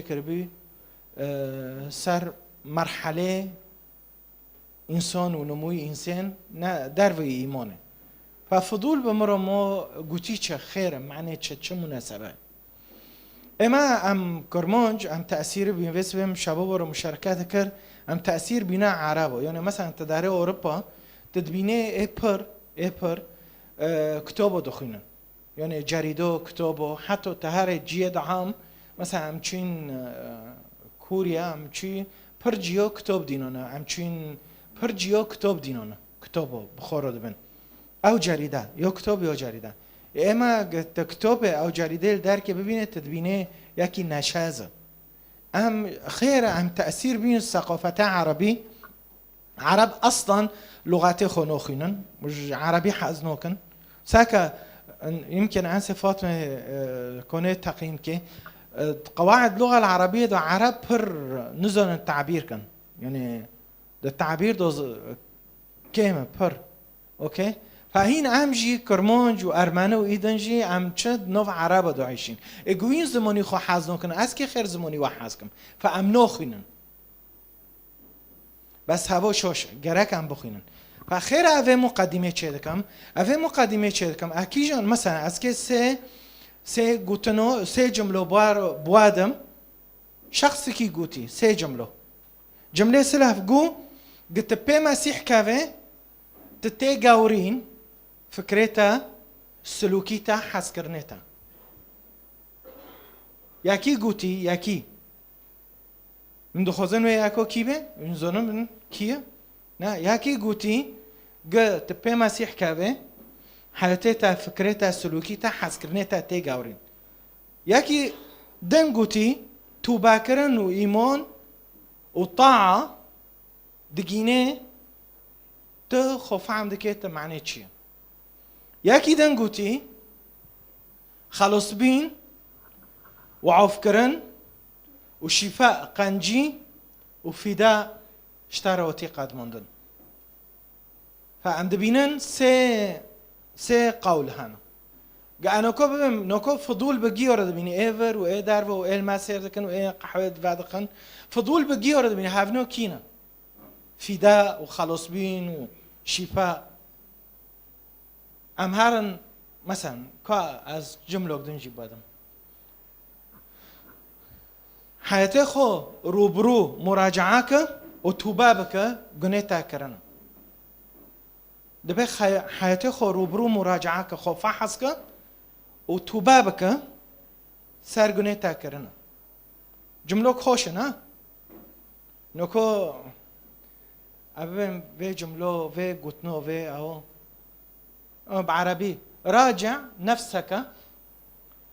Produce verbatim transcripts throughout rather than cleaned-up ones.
kiribî, e, ser merhelê însan û nimûyî însan ne derveyî îmanê. Fe Fidûl bi min re mo gotî çi xêr e, manê çi, çi munasebe? Ema em Kirmanc, em tesîrî bîn, vê sibê min şebo bo re muşereke dikir, em tesîr bîna Erebo. Yani mesela tu darê Ewropa, tu dibînê ê pir, ê pir, e, kitobo dixwînin. Yani cerîdo, kitobo, heta te herê ciyê de ham, mesela em çûn, e, Kûriya, em çû pir ciyo kitob dînone, em çûn pir ciyo kitob dînone, kitobo bi xwe re dibin. Ew cerîde, yo kitob, yo cerîde. Ê ema ge-, te kitobê ew cerîdê li derkê bibînê, tu dibînê yekî neşez e. Em xêr e, em tesîr bîn seqafeta erebî. Ereb eslan luxatê xwe noxwînin, ji erebî hez nokin. Saka, yimkin ense Fatme, e, konê teqîm ke, e, qewaid luxa el-erebiyye de ereb pir nizanin tabîr kin. Yani, de tabîr de z-, kêm e, pir. Okey? Fa hîn em jî Kirmanc û Ermeni û îdin jî em çi nov Ereba dixîşîn. Ê ku wîn zimanî xwe hez nokin, ez kê xêr zimanî we hez kim. Fa em noxwînin. Bes havo şoş e, gerek em bixwînin. Fa xêr e, evê muqedîmê çê dikim. Evê muqedîmê çê dikim. E kîjan, mesela, ez kê sê, sê gotino, sê cimlo buar, buadim. Şexsikî gotî, sê cimlo. Cimlê silef gu, gi ti pê Mesîh kevê, ti tê gewrîn, fikrê te, silûkî te, hezkirinê te. Yekî gotî, yekî. Min dixwazin wê yeko kî be? Min zonin bin kî ye? Ne, yekî gotî, gi ti pê Mesîh kevê, heyetê te, fikrê te, silûkî te, hezkirinê te tê gewrîn. Yekî din gotî, tûbekirin û îman û taa digînê tu xwe fehm dikê tu manê çi ye. Yekî din gotî, xelosbîn û afkirin û şîfe qencî û fîda ji te re wetî qedmandin. Fa em dibînin sê, sê qewl hene. Ge enoko bibim, noko Fidûl bi giyo re dibînî, ê vir û ê derve û ê li me sêr dikin û ê qehwê vedixin. Fidûl bi giyo re dibînî, hevno kî ne? Fîda û xelosbîn û şîfa. Em herin, meselen, ka ez cimlok din jî bedim. Heyetê xwe rûbirû muracaa ke û tûbe bike, gunê te kirin. Dibe xey-, heyetê xwe rûbirû muracaa ke, xwe fehes ke û tûbe bike, ser gunê te kirin. Cimlok xweş in, ha? Noko, ev vê cimlo, vê gotino, vê ew. Bi erebî, "Raci nefseke,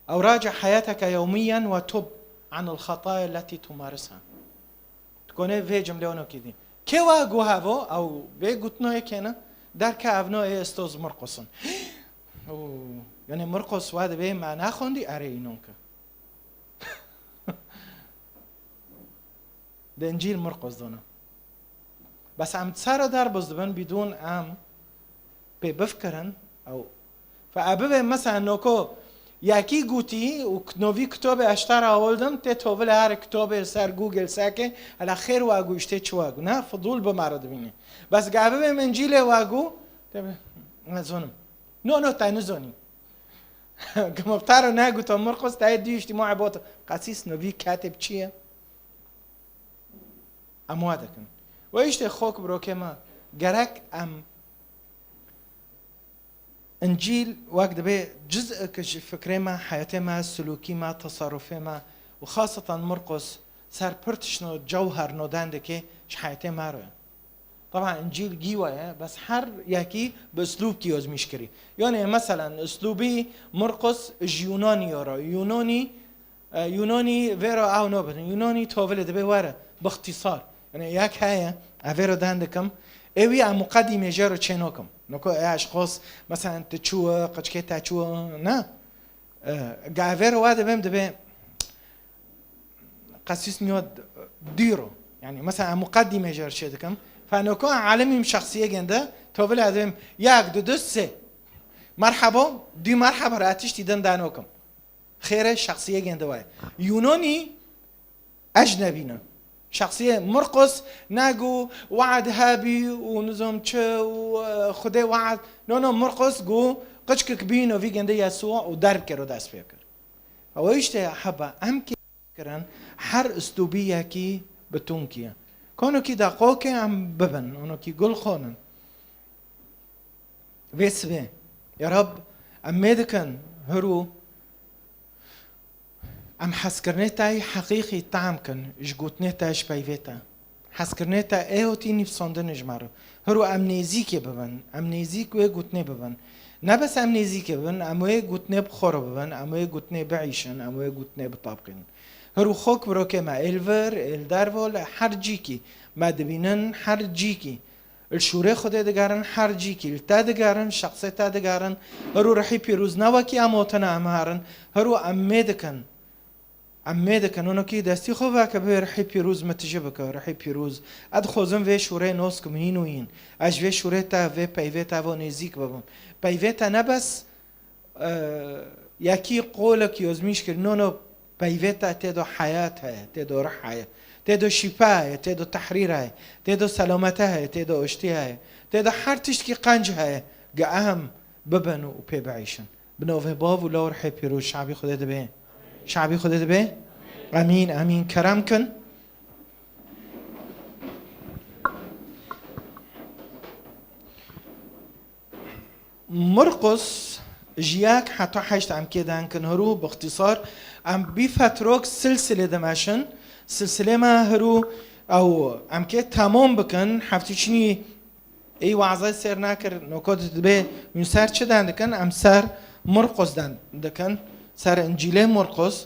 ew raci heyateke yewmiyen ve tub anil xetaya leti tumarisha." Dikonê vê cimlê ono kî dî. Kê wa gu hevo, ew vê gotinoyê kêne, derke evno ê estoz Mirqosin. Oo, yani Mirqos wa dibê me naxondî erê înon ke. Di Încîl Mirqos de ne. Bes em sara derbiz dibin bidûn em pê bifkirin ew. Fe e bibe mesela noko yekî gotî û k-, novî kitobê eştara awildim tê tovile her kitobê li ser Google seke, hela xêr wa gu, işte çi wa gu. Ne, Fidûl bi me re dibînî. Bes ge bibe min Încîlê wa gu, tebe, ne zonim. No, no, te nizonî. Gimoptaro ne guto Mirqos, te dî işte muhabbet. Qasîs novî katib çi ye? Em wa dikin. Ve işte xok birokê me, gerek em Încîl wek dibe ciz'ek ji fikrê me, heyetê me, silûkî me, teserufê me û xaseten Mirqos ser pir tişno cewher nodan dike ji heyetê me re. Taban Încîl gî wa ye, bes her yekî bi uslûb tî ozmîş kirî. Yani meselen uslûbî Mirqos ji Yunanî ya re, Yunanî E, Yunanî vê re ew nabin. Yunanî tovile dibe were, bi îxtîsar. Yani yek heye, e, vê re den dikim. Ê wî em muqedîmê jê re çê nakim. Noko e eşxos, mesela tu çû, qeçkê te çû, ne? E, ga vê re wa dibim dibe qesîs niyot dîro. Yani mesela em muqedîmê jê re çê dikim. Fe noko alimîm şexsiyê gende, tovile dibim yek, du, du, sê. Merhaba, dî merhaba re tiştî din danokim. Xêre şexsiyê gende waye. Yunanî Ecnebî ne. Şexsiyê Murqus ne ku we'd hebî û nizam çi û, e, Xwedê we'd. No, no, Murqus ku qiçkik bîn û vî gundê Yesû û derb kir û dest pê kir. Ew işte heba em kê kirin her uslûbiyekî bi tûnkî ye. Konokî daqokê em bibin, onokî gul xonin. Vê sibê, ya Rab, em mê dikin, hirû em hezkirinê te yî heqîqî tam kin, ji gotinê te, ji peyvê te. Hezkirinê te ê hotî nivîsandin ji me re. Hirû em nêzîkê bibin, em nêzîk wê gotinê bibin. Ne bes em nêzîkê bibin, em wê gotinê bi xwe re bibin, em wê gotinê biîşin, em wê gotinê bitabqînin. Hirû xok birokê me ê li vir, ê li derve, li her cîkî me dibînin, her cîkî. Li şûrê Xwedê digerin, her cîkî li te digerin, şexsê te digerin. Hirû rihî pîrûz ne wekî em hotine em herin, hirû em mê dikin. Em mê dikin, onokî destî xwe veke bê rihî pîrûz min tije bike, rihî pîrûz. Ez dixwazim vê şûrê nos kim hîn û hîn. Ez ji vê şûrê te, vê peyvê te ve nêzîk bibim. Peyvê te ne bes e, yekî qolek yozmîş kir, no, no, peyvê te tê do heyat heye, tê do rih heye, tê do şîfa heye, tê do tehrîr heye, tê do selamete heye, tê do uştî heye, tê do her tiştkî qenc heye, ge em bibin û pê biîşin. Bi navê Bav û Lawr hê pîroz şabî Xwedê dibe. Şabî Xwedê dibe. Emîn, emîn. Kerem kin. Murqus ji yek heta heşt em kê denkin hirû, bi îxtîsar, em bî fetrok silsilê dimeşin. Silsilê me hirû ew em kê temam bikin. Heftê çinî ê wazay sêr nakir, nokot dibê hûn ser çi den dikin? Em ser Murqus den dikin, ser Încîlê Murqus.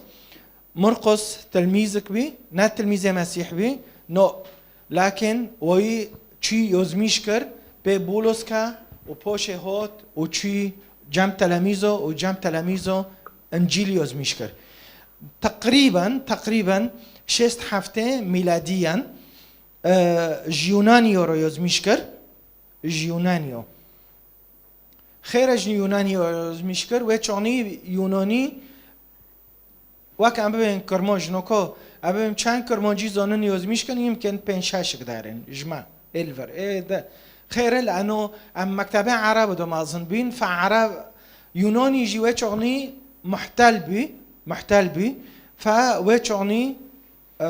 Murqus tilmîzik bî, ne tilmîzê Mesîh bî, no, lakin wî çî yozmîş kir, pê Bûlos ke û poşê hot û çî cem telemîzo û cem telemîzo Încîl yozmîş kir. Teqrîben, teqrîben şêst heftê mîladiyen, e, ji Yunaniyo re yozmîş kir, ji Yunaniyo. Xêr e ji Yunanî yozmîş kir, wê çaxnî Yunanî wek em bibên Kirmanc, noko em bibên çend Kirmancî zanin yozmîş kin, yimkin pênc şeşik derên ji me ê li vir. Ê de xêr e, li eno em mektebê Ereb de mezin bîn, fe Ereb, Yunanî jî wê çaxnî muhtel bî, muhtel bî, fe wê çaxnî, e,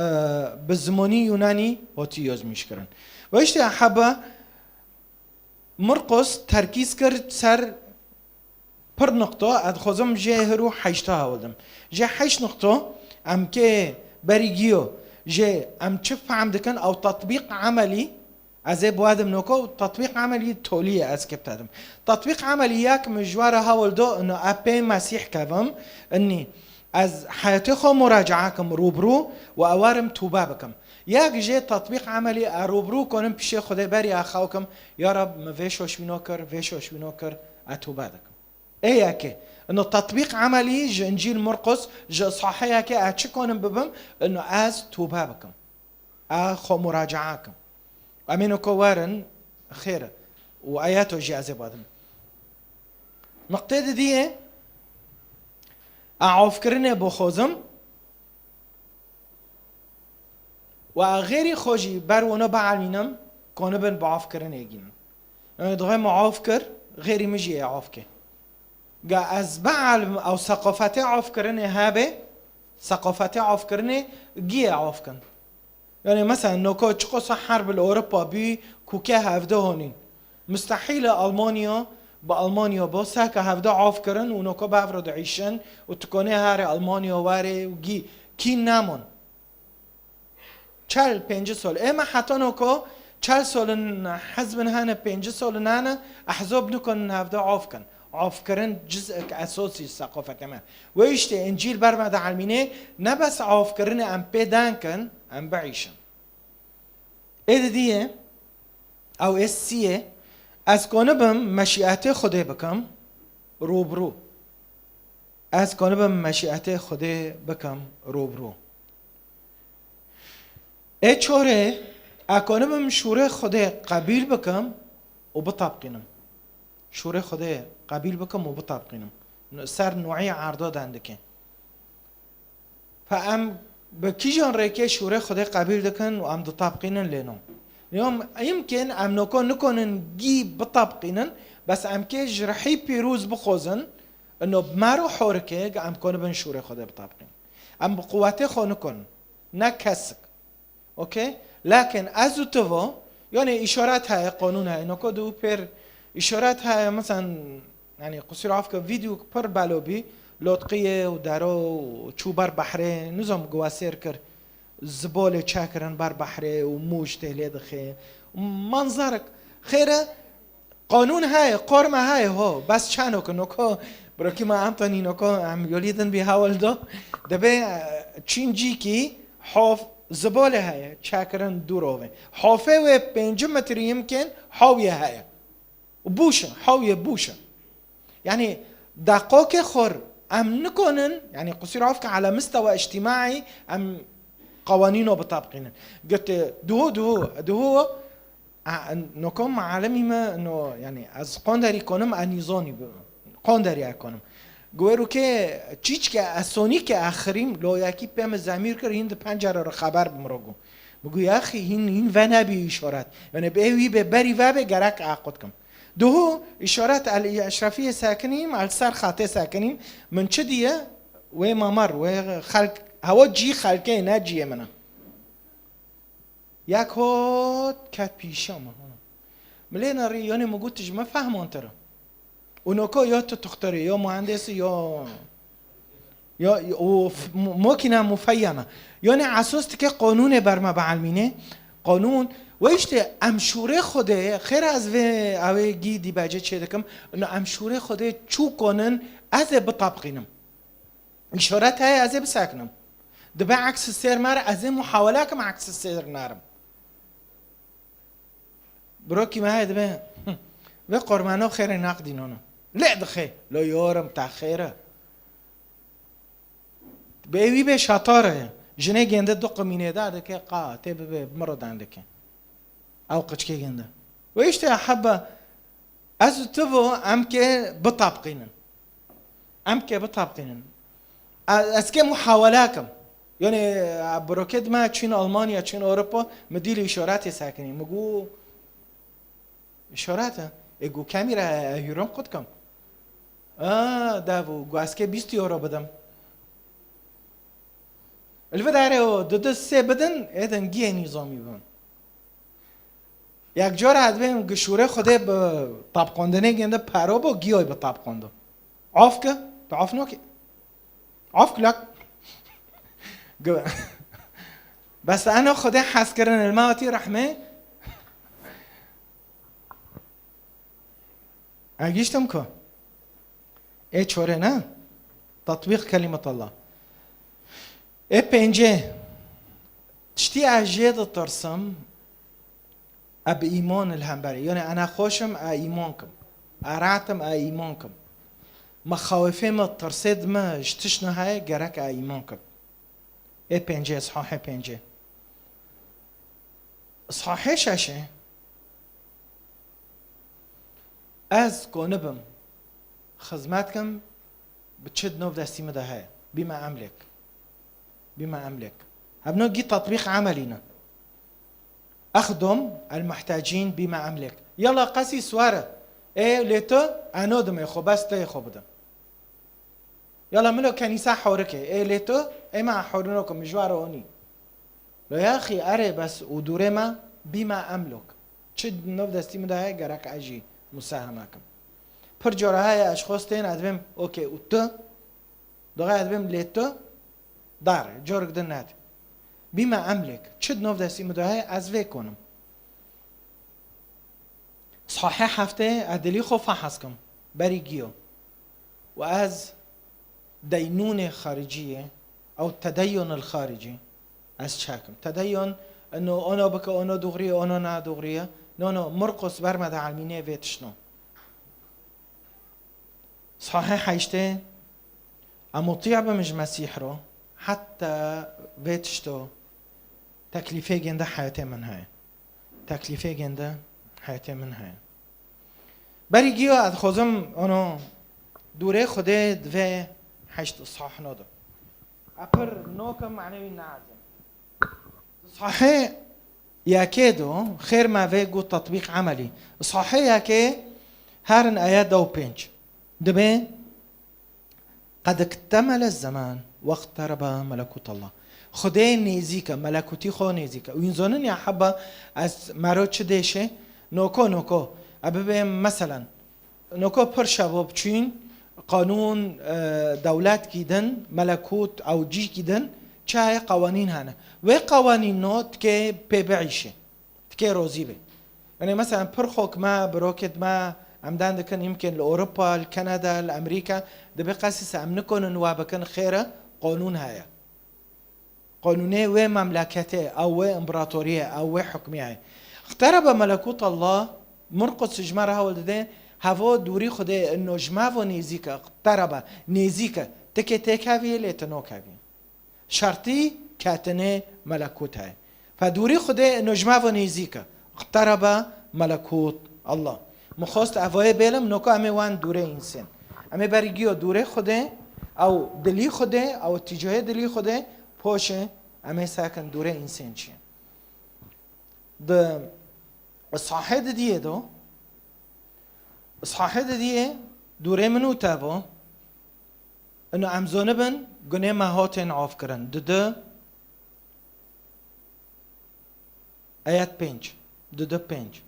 bi zimanî Yunanî hotî yozmîş kirin. Ve işte heba Murqos terkîz kir ser pir nuqto, ez dixwazim jê hir û heşta hewldim. Jê heşt nuqto em kê berî giyo, jê em çi fehm dikin, ew tetbîq emelî, ez ê biwadim noko, tetbîq emelî tolî ye, ez kê bidedim. Tetbîq emelî yek min ji we re hewl do, ino e pê Mesîh kevim, inî ez heyatê xwe muracae kim rûbirû û ewarim tûbe bikim. Yek jê tetbîq emelî e rûbirû konim pişê Xwedê berî e xew kim, ya Reb, min vê şoş wî no kir, vê şoş wî no kir, e tûbe dikim. Ê yekê. Ino tetbîq emelî ji Încîl Murqos, ji saheyekê e çi konim bibim, ino ez tûbe bikim. E xwe muracae kim. Em ê noko werin, xêr e. Û eyeto jî ez ê badim. Niqtê didiyê, e avkirinê bixwazim, Wa xêrî xwe jî ber wano bielmînim, konibin bi avkirinê gînin. Yani dixwe min av kir, xêrî min jî ê av ke. Ga ez bielmim ew seqafetê avkirinê hebe, seqafetê avkirinê giyê av kin. Yani mesela noko çiqosa herb li Ewropa bî, kûke hevde honîn. Mustehîl e Almanya bi Almanya bo, seke hevde av kirin û noko bi hev re diîşin û tu konê herê Almanya werê û gî kî nemon. Çel pêncî sol. Ê me heta noko çel solin hizbin hene, pêncî solin hene, ehzob nikonin hevde av kin. Avkirin ciz'ek esosî seqafetê me. Wê işte Încîl ber me dielmînê, ne bes avkirinê em pê den kin, em biîşin. Ê didiyê, ew ê siyê, ez konibim meşîetê Xwedê bikim, rûbirû. Ez konibim meşîetê Xwedê bikim, rûbirû. Ê çorê, ez konibim şûrê Xwedê qebîl bikim û bitebqînim. Şûrê Xwedê qebîl bikim û bitebqînim. Ser nûî erdo den dike. Fe em Bi kîjan rêkê şûrê Xwedê qebîl dikin û em ditabqînin lê no? Yom, yimkin em noko nikonin gî bitabqînin, bes em kê ji rihî pîrûz bixwazin, ino bi mer û horikê em konibin şûrê Xwedê bitabqînin. Em bi quwetê xwe nikonin. Ne kesik. Okey? Lakin ez û tu vo, yani îşaret heye, qanûn heye. Noko du pêr îşaret heye, mesela, yani qusîr afke vîdeo pir belo bî, lotqiyê û dero û çû ber behrê, nizam guwasêr kir, zibolê çekirin ber behrê û mûj tê lê dixê. Manzarik, xêre, qanûn heye, qorme heye, ho, bes çano ki noko, birokî me em tanî noko, em yolî din bî hewil do. Dibê, e, çîncîkî hof zibolê heye, çekirin dû rovê. Hofê wê pêncî metrî yimkên hawiyê heye. Û bûş e, hawiyê bûş e. Yani, deqokê xor em nikonin, yani, qusîr afke ala mistewa îctîmaî em qewanîno bitabqînin. Gotê, duhu, duhu, duhu, a, noko mualimî me, no, yani, ez qonderî konim, a nîzonî bi, qonderî e konim. Guêru ke çîçke e sonîke e xirîm, lo yekî pê me zemîr kir, hîn di pencere re xeber bi mi re got. Mi got, yaxî, hîn, hîn venebî îşaret. Yani, bi ê wî bê berî vebe gerek e qut kim. Duhu, îşaret el Eşrefiyê sekinîm, el ser xatê sekinîm. Min çi diye? Wê mamar, wê xelk, hewa cî xelkê ne ciyê min e. Yek hot ket pîşa min. Milê nerî, yani mi got, tu ji min fehmantir e. Û noko ya tu tuxterê, ya muhendisî, ya, ya, û f-, mu-, mokîna mufeyyeme. Yani esos dike qanûnê ber me bielmînê. Qanûn, we işte em şûrê Xwedê, xêr ez vê, ew ê gî dîbecê çê dikim, ino em şûrê Xwedê çû konin, ez ê bitabqînim. Îşaret heye, ez ê bisekinim. Dibe eksi sêr mere, ez ê muhawele kim eksi sêr nerim. Birokî me heye dibe, "Hı, vê qormano xêrê naqdînono." Lê dixê, lo yorim te xêr e. Bê wî bê şatar e. Jinê gênde du qimînê da dike, qa, tê bibe, bi min re dendike. Ew qiçkê gênde. Wê işte hebe, ez û tu vo em kê bitabqînin. Em kê bitabqînin. E-, ez kê muhawela kim. Yani, e, broket me çin Almanya, çin Avrupa, mi dîlî îşaretê sekinî. Mi gu, îşaret e. Ê gu kemî re, e, hûrim qut kim. A, dev û gu ez kê bîst euro bidim. Li vê derê o du du sê bidin, ê dengiyê nîzamî bibin. Yek cara ez bêm gi şûrê Xwedê bi tabqandinê gênde pero bo, giyoy bi tabqando. Af ki, tu af nokî. Af ki lak. Gi-, bes eno Xwedê hez kirin, li me hatî rehmê. Egiştim ku. Ê çorê ne? Tatbîq kelimet Allah. Ê pêncê. Tiştî ez jê ditirsim, e bi îman li hemberî. Yani, ena xweşim, e îman kim. E rahat im, e îman kim. Mexawifê me, tirsê di me ji tişt ne heye, gerek e îman kim. Ê pêncê, sahê pêncê. Sahê şeşê. Ez konibim xizmet kim bi çi di nov destî min de heye. Bîme emlêk. Bîme emlêk. Hevno gî tatbîq emelî ne. Exdom el muhtecîn bîme emlêk. Yala qesî sware. Ê lê tu eno dimê xwe bes teyê xwe bidim. Yala milo kenîsa horikê. Ê lê tu ê me horino ku mijwar onî. Lo yaxî erê bes û dûrê me bîme emlok. Çi nov destî min de heye gerek ez jî musaheme kim. Pir cara heye ez xwe stên ez bêm okey û tu. Doğa ez bêm lê tu. Dar, cork din net. Bîme emlêk. Çi di nov destî min de heye ez vê konim. Sahê heftê ez dilî xwe fehs kim. Berî giyo. Û ez deynûnê xariciyê, ew tedeyyon el xaricî, ez çakim. Tedeyyon, eno, ono bike, ono doğriye, ono na doğriye. No, no, Murqus berme de elmînê vê tişno. Sahê heştê, em mutî bim ji Mesîh ro, heta vê tişto teklîfê gênde heyetê min heye. Teklîfê gênde heyetê min heye. Berî giyo ez xwezim ono dûrê Xwedê divê heşt sahno de. Epir noke manevî neazim. Sahê yekê do, xêr me vê got tatbîq emelî. Sahê yekê herin aya da û pênc. Dibê, "Qed iktemele zeman, weqterebe melekût Allah." Xwedê nêzîk e, melekûtî xwe nêzîk e. Û hûn zonin ya heba ez mero çi dêşê? Noko, noko. E bibê meselen, noko pir şevo biçûn, qanûn, e, dewletkî din, melekût ew cîkî din, çi heye qewanîn hene. Wê qewanîno tikê pê biîşê. Tikê rozî bê. Yanî mesela pir xok me, birokêt me, em den dikin, yimkên li Ewropa, li Kanada, li Amerîka, dibê qesî se em nikonin wa bikin, xêr e, qanûn heye. Qanûnê wê memleketê, ew wê împaratoriyê, ew wê hukmiyayê. Iqterebe melekût Allah, Murqus ji me re hewl dide, hevo dûrî Xwedê, ino ji me vo nêzîk e, iqterebe, nêzîk e, tikê têkeviyê lê tu nokeviyê. Şertî ketinê melekût heye. Fe dûrî Xwedê ino ji me vo nêzîk e. Iqterebe melekût Allah. Min xwest evoyê bêlim, noka em ê wan dûrê însên. Em ê berî giyo dûrê Xwedê, ew dilî Xwedê, ew tîcoyê dilî Xwedê, poşê em ê sekin dûrê însên çi ye. Di Sahê didiyê do, Sahê didiyê dûrê min û te vo, ino em zonibin gunê me hatên afkirin. Didi ayet pênc, didi pênc.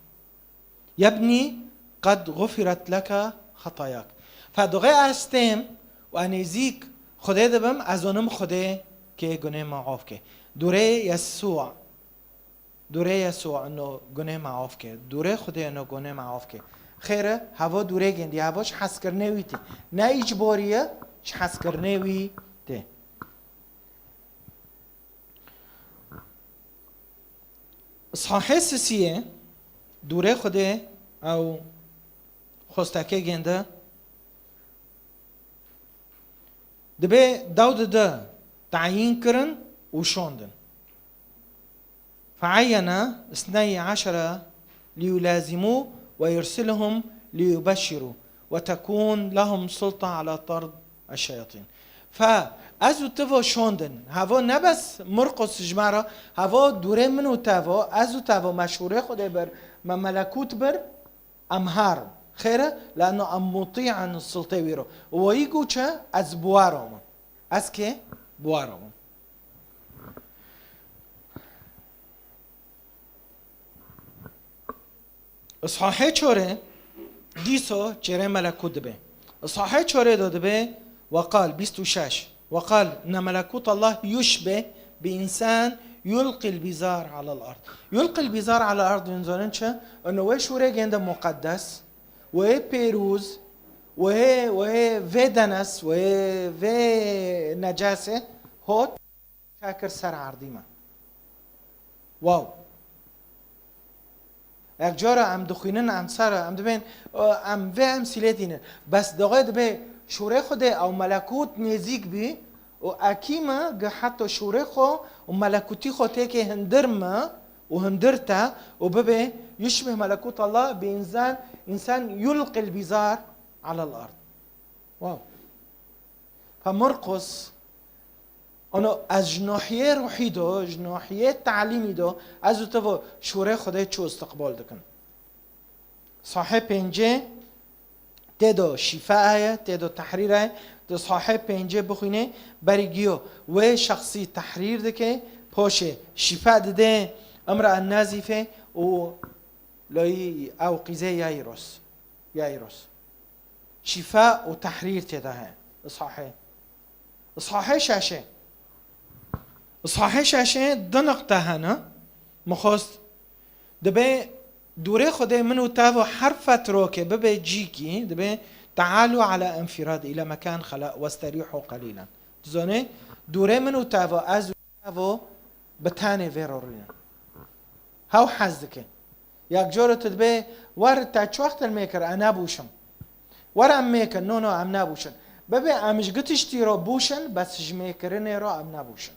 Yebnî qed gufiret leke xetayak. Fe dixê ez têm û ez nêzîk Xwedê dibim, ez zonim Xwedê kê gunê me af ke. Dûrê Yesû Dûrê Yesû ino gunê me af ke. Dûrê Xwedê ino gunê me af ke. Xêr e, hevo dûrê gêndî, hevo ji hezkirinê wî tê. Ne îcborî ye, ji hezkirinê wî tê. Sahê sisiyê, dûrê Xwedê ew xwestekê gênde, dibê daw dide tayîn kirin û şondin. فعين اثني عشر ليلازموه ويرسلهم ليبشروا وتكون لهم سلطة على طرد الشياطين. Fe ez û ti vo şondin. Hevo ne bes Murqus ji me re, hevo dûrê min û te vo, ez û te vo me şûrê Xwedê bir, me melekût bir, em harin. Xêr e, leno em mutî in siltê wî ro. Û wayî got çi, ez bi we re bim. Ez kê? Bi we re bim. Îshahê çorê, dîso çêrê melekût dibe. Îshahê çorê de dibe, وقال, bîst û şeş. وقال إن ملكوت الله يشبه بإنسان يلقي البزار على الأرض. يلقي البزار على الأرض, hûn zanin çi? Ino wê şûrê gênde muqeddes, wê pêrûz, wê, wê vê denes, wê vê necasê hot çekir ser erdî me. Wow. Ek cara em dixwînin, em ser, em dibên, em vê emsîlê dînin. Bes doxê dibê şûrê Xwedê ew melekût nêzîk bî û ekî me gi heta şûrê xwe û melekûtî xwe têkê hindir me û hindir te û bibê يشبه ملكوت الله بإنسان, إنسان يلقي البزار على الأرض. Wow. Fe Murqus, ono ez ji nahiyê ruhî do, ji nahiyê talîmî do, ez û ti vo şûrê Xwedê çû istiqbal dikin. Sahê pêncê tê do şîfa heye, tê do tehrîr heye, di sahê pêncê bixwînê, berî giyo wê şexsî tehrîr dike, poşê şîfa dide, imra en nazîfe û loyî ew qîzê Yayros. Yayros. Şîfa û tehrîr tê de heye. Îshahê. Îshahê şeşê. Îshahê şeşê du niqte hene. Min xwest dibê dûrê Xwedê min û te vo her fetrokê bibe cîkî, dibê تعالوا على انفراد إلى مكان خلاء واستريحوا قليلا. Dizanê dûrê min û te vo ez û te vo bi tenê vê re rûnin. Hew hez dike. Yek coro tu dibê, wer te çi wextin mêkir, e nebûşim. Wer em mêkin, no, no, em nebûşin. Bibê em ji gi tiştî re bûşin, bes ji mêkirinê re em nebûşin.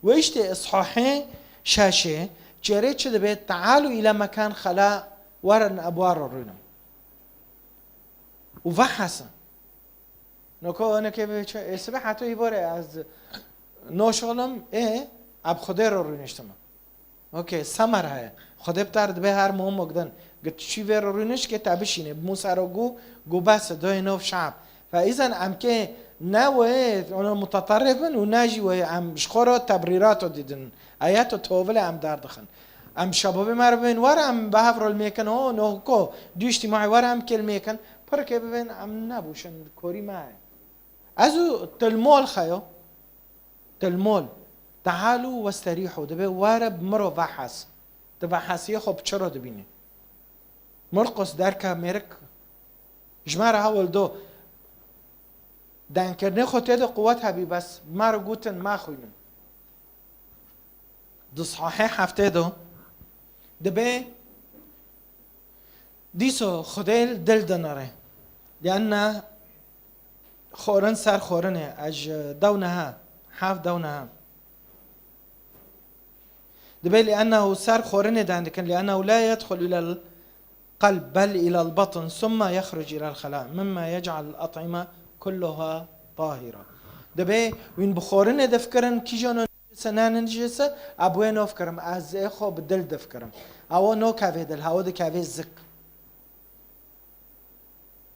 Wê îştê îshahê şeşê, çêrê çi dibê, تعالوا إلى مكان خلاء, werin e bi we re rûnim. Û vehesin. Noko, neke bê çi, ê sibê heto îvarê ez, e, No şolim, ê, eb Xwedê ro rûniştime. Okey, semer heye. Xwedê bi te re dibe her muhim û gidin. Git çî vê ro rûnişt ke te bişînê. Bi Musa ro gu, gu bes e, doyê nov şab. Fe îzen em ke ne wê, ona mutatarrif bin û ne jî wê em ji xwe ro tebrîrato didin. Eyeto tovile em derdixin. Em şebabê me re bibên, were em bi hev re lmêkin, ho, no ko, du îctîmaî were em kê lmêkin, pirikê bibên, em nebûşin, korî me heye. Ez û tilmol xeyo. Tilmol. Tealû westerîhû. Dibe were bi miro vehes. Di vehesiyê xwe bi çi re dibînî? Murqus derke mêrik ji me re hewl do. Dengkirinê xwe tê de quwet hebî, bes me re gotin, me xwînin. Di sahê heftê de dibe dîso Xwedê li dil dinere. Lianna xorin ser xorinê, ez ji dew neha, heft dew neha. Dibe liannehu ser xorinê dan dikin, liannehu la yedxul ilel qelb bel ilel batn summa yexruc ilel xela mimma yec'al at'ime kulluha tahira. Dibe wîn bi xorinê difikirin, kîjan o nijise, ne nijise, a bi wê nofikirim, ez ê xwe bi dil difikirim. Ew nokevê dil, hew dikevê zik.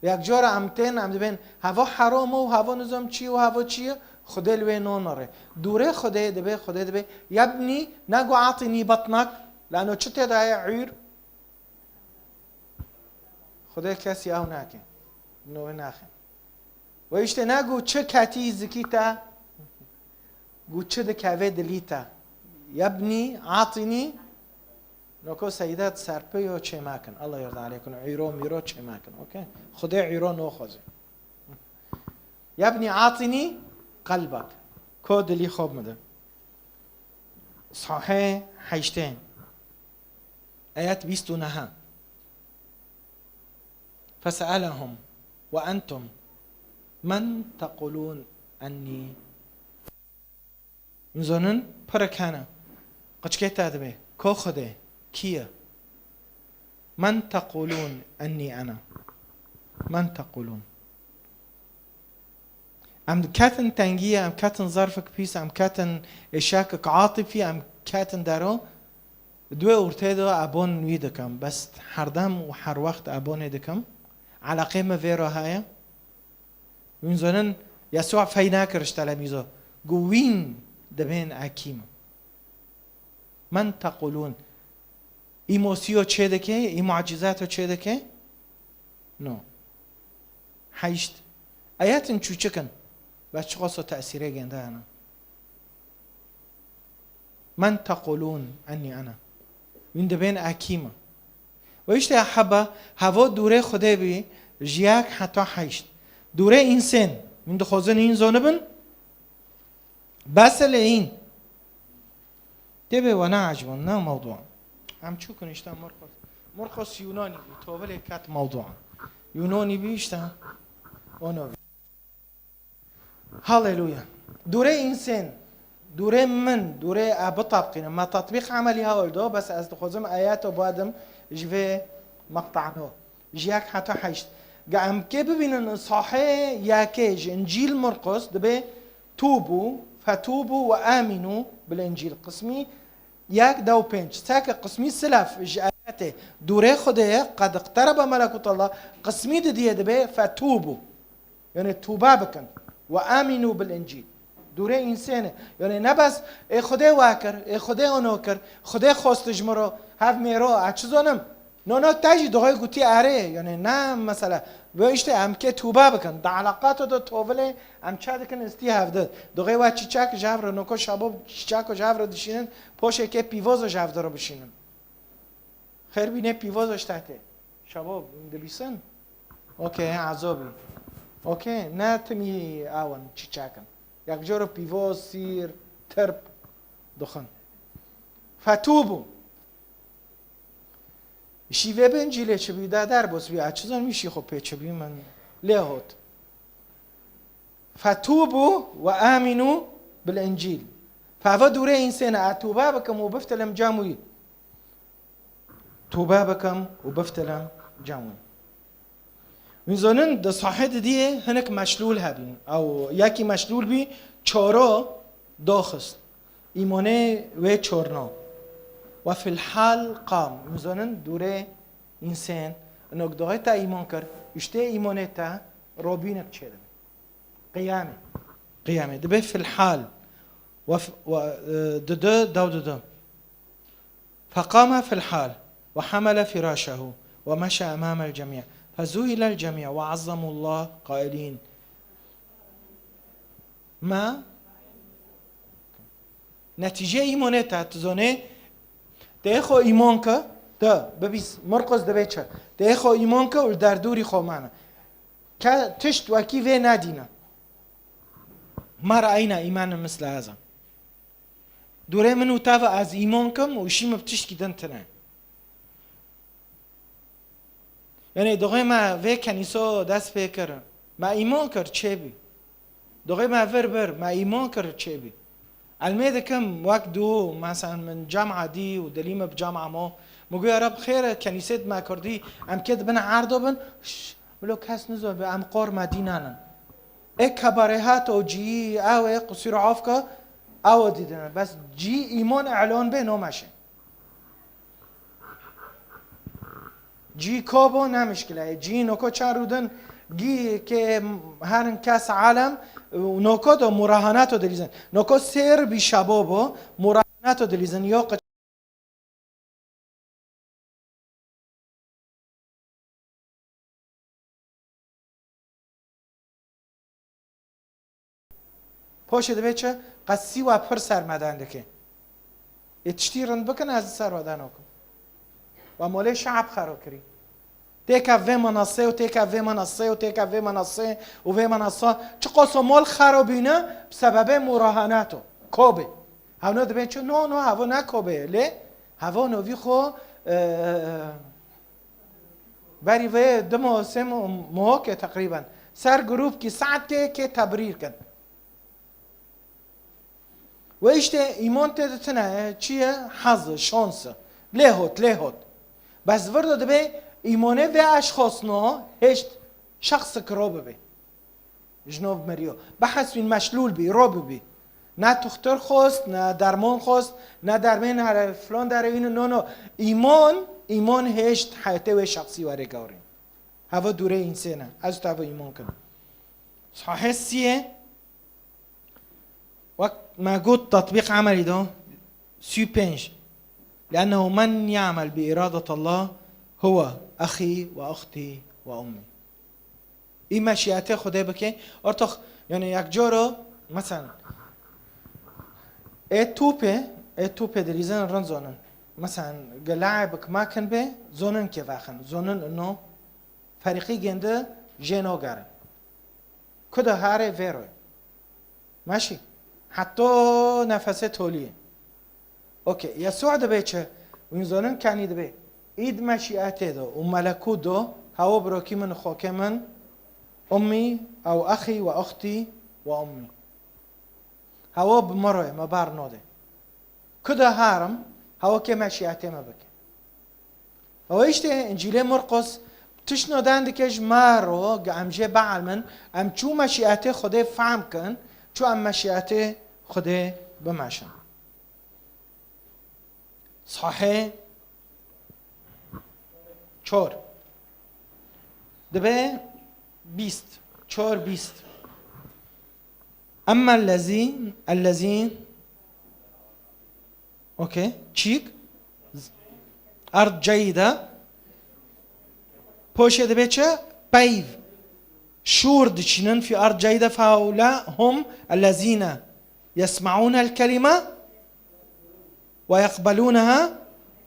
Yek cara em tên, em dibên, heva heram û heva nizam çi û heva çi ye, Xwedê li wê nonere. Dûrê Xwedê dibe, Xwedê dibe, yebnî, ne gu atînî batnak, lano çi tê de heye, ûr? Xwedê kesî ew nake. Nû naxe. Ve işte ne gu çi ketî zikî te, gu çi dikeve dilî te. Yebnî, atînî, noko seydet serpê yo çêmekin. Allah yarda aleykum. Îro mîro çêmekin. Okey? Xwedê îro noxwazê. Yebnî atînî qelbek. Ko dilî xwe bimide. Sahê heştê. Ayet bîst û neh. Fese'elehum ve entum men tequlûn ennî. Hûn zonin pirek hene. Qiçkê te dibe, ko Xwedê, kî ye? Men tequlûn ennî ene. Men tequlûn. Em ketin tengiyê, em ketin zerfek pîs, em ketin êşakek atîfî, em ketin dero. Di wê ortê de ebon wî dikim. Bes herdem û her wext ebonê dikim. Eleqê me vê re heye. Hûn zonin, Yesûa fey nekir ji telemîzo. Gu wîn dibên ekîm. Men tequlûn. Î mosîyo çê dike, î mucîzato çê dike? No. Heşt. Eyetin çûçik in. Bes çiqas o tesîrê gênde hene. Men tequlûn ennî ene. Wîn dibên ekî me. Ve işte heba, hevo dûrê Xwedê bî, ji yek heta heşt. Dûrê însên, wîn dixwazin hîn zonibin, bes e lê hîn. Tê bê we neecibin, ne mewdû. Em çûkin işte Murqos. Murqos Yunanî bî, tovilê ket mewdû. Yunanî bî işte, ono bî. Haleluya. Dûrê însên, dûrê min, dûrê e bitabqînim. Me tatbîq emelî hewil do, bes ez dixwazim eyeto badim ji vê meqtano. Ji yek heta heşt. Ge em kê bibînin sahê yekê ji Încîl Murqos, dibê tûbû, fetûbû ve amînû bil Încîl. Qismî yek, dew pênc. Seke qismî silef ji ayetê dûrê Xwedê ye, qed iqterebe melekûtallah, qismî didiyê dibê fetûbû. Yani tûbe bikin. Ve amînû bil Încîl. Dûrê însêne. Yani ne bes, ê Xwedê we kir, ê Xwedê ono kir, Xwedê xwest ji min ro, hev mêro, a çi zonim? No, no, te jî doxê gotî erê, yani ne mesele. Ve işte em kê tûbe bikin. Di eleqato de tovilê em çe dikin istî hevdi. Doxê we çîçek ji hev re, noko şabo çîçeko ji hev re dişînin, poşekê pîvozo ji hev de re bişînin. Xêr bînê pîvozo ji te tê. Şabo dibîsin. Okey, ezobî. Okey, ne timî ew in çîçek in. Yek coro pîvoz, sîr, tirp dixin. Fetûbû. Îşî vê bin cîlê çi bî, da derbos bî, a çi zon îşî xwe pê çi bî, min lê hot. Fetûbû ve amînû bil Încîl. Feva dûrê însêne, a tûbe bikim û biftilim cem wî. Tûbe bikim û biftilim cem wî. Hûn zonin, di sahê didiyê hinek meşlûl hebîn. Ew yekî meşlûl bî, çoro, doxist. Îmonê wê çorno. Ve fil hal qam. Mizonin dûrê însen. Nok doxê te îmon kir. Uştê îmonê te robînek çêdin. Qiyamê. Qiyamê. Dibe fil hal. Ve f-, ve, e, dudu, daw dudu. فقام في الحال وحمل فراشه ومشى أمام الجميع فذهل الجميع وعظموا الله قائلين ما Netîceyê îmonê te, tu zonê, tê xwe îmon ke, tu bibîs, Murqos dibê çi? Tê xwe îmon ke û li derdûrî xwe mane. Ke tişt wekî vê nedîne. Ma re'eyna îmanen misle heza. Dûrê min û te ve ez îmon kim û şî min bi tiştkî din tune. Yanî doxê me vê kenîso dest pê kir. Me îmon kir çêbî. Doxê me vir bir, me îmon kir çêbî. Elmê dikim wek dû, mesela min cema dî û dilî min bi cema mo. Min got, "Ya Reb, xêr e, kenîsê di me kurdî, em kê dibin erdo bin." Şş, bilo kes nizon bi em qor me dî nanin. Ê kebarê hat û cî ew ê qusûr afka ew dîdin. Bes cî îmon e'lon bê no meşe. Cî ko bo ne mişkile ye. Cî noko çar rûdin gî ke herin kes alem noko do murahanato dilîzin. Noko sêr bî şabo bo murahanato dilîzin. Yo Poşê dibê çi? Qesî we pir sermeden dike. Ê tiştî rind bikin ez li ser we dano kim. We molê şe'b xero kirî. Têke vê menasê û têke vê menasê û têke vê menasê û vê menasa. Çiqas o mol xero bîne bi sebebê murahanato. Kobê. Hewno dibên çi? No, no, hevo ne kobê ye. Lê hevo novî xwe, e, Berî vê du mah sê mah, mohokê teqrîben ser grûpkî saetkê kê tebrîr kin. Wê îşte îmon tê de tune ye, çi ye? Haz e, şans e. Lê hot, lê hot. Bes vir de dibê îmonê vê eşxosno hêşt şexsik ro bibe. Ji nov miriyo. Behesbîn meşlûl bî, ro bibî. Ne tuxtir xwest, ne dermon xwest, ne dermên here filan derê wî ne, no, no. Îmon, îmon hêşt heyetê wê şexsî were gewrîn. Heva dûrê însê ne. Ez tu heva îmon kirim. Sahê siyê, wek me got, tatbîq emelî do, sî û pênc. لأنه من يعمل بإرادة الله هو أخي وأختي وأمي. Î meşiyetê Xwedê bike. Ortox, yani yek coro, mesela, ê tûpê, ê tûpê dilîzin rind zonin. Mesela, gelahê bi kima kin bê, zonin kê vexin. Zonin ino, ferîqî gêndi jê nogerin. Ku de harê vêroy. Meşî. Heta nefesê toliyê. Okey. Yesû dibê çi? Wîn zonin kenî dibê. Îd meşîetê do û melekût do, hewo birokî min, xokê min, ummî, ew exî ve uxtî ve ummî. Hewo bi min royê, me bar nodê. Ku de harim, hewo kê meşîetê me bike. Ew işte Încîlê Murqos tişt nodan dike ji me ro, ge em jê bielmin, em çû meşîetê Xwedê fehm kin, çû em meşîetê Xwedê bimeşin. Sahê çor. Dibe bîst. Çor bîst. Emmellezî, ellezî, okey, çîk, erd ceyde, poşê dibe çi? Peyv. Şûr diçînin fî erd ceyde feula hum ellezîne yesmeûnel kelime ve yekbelûneha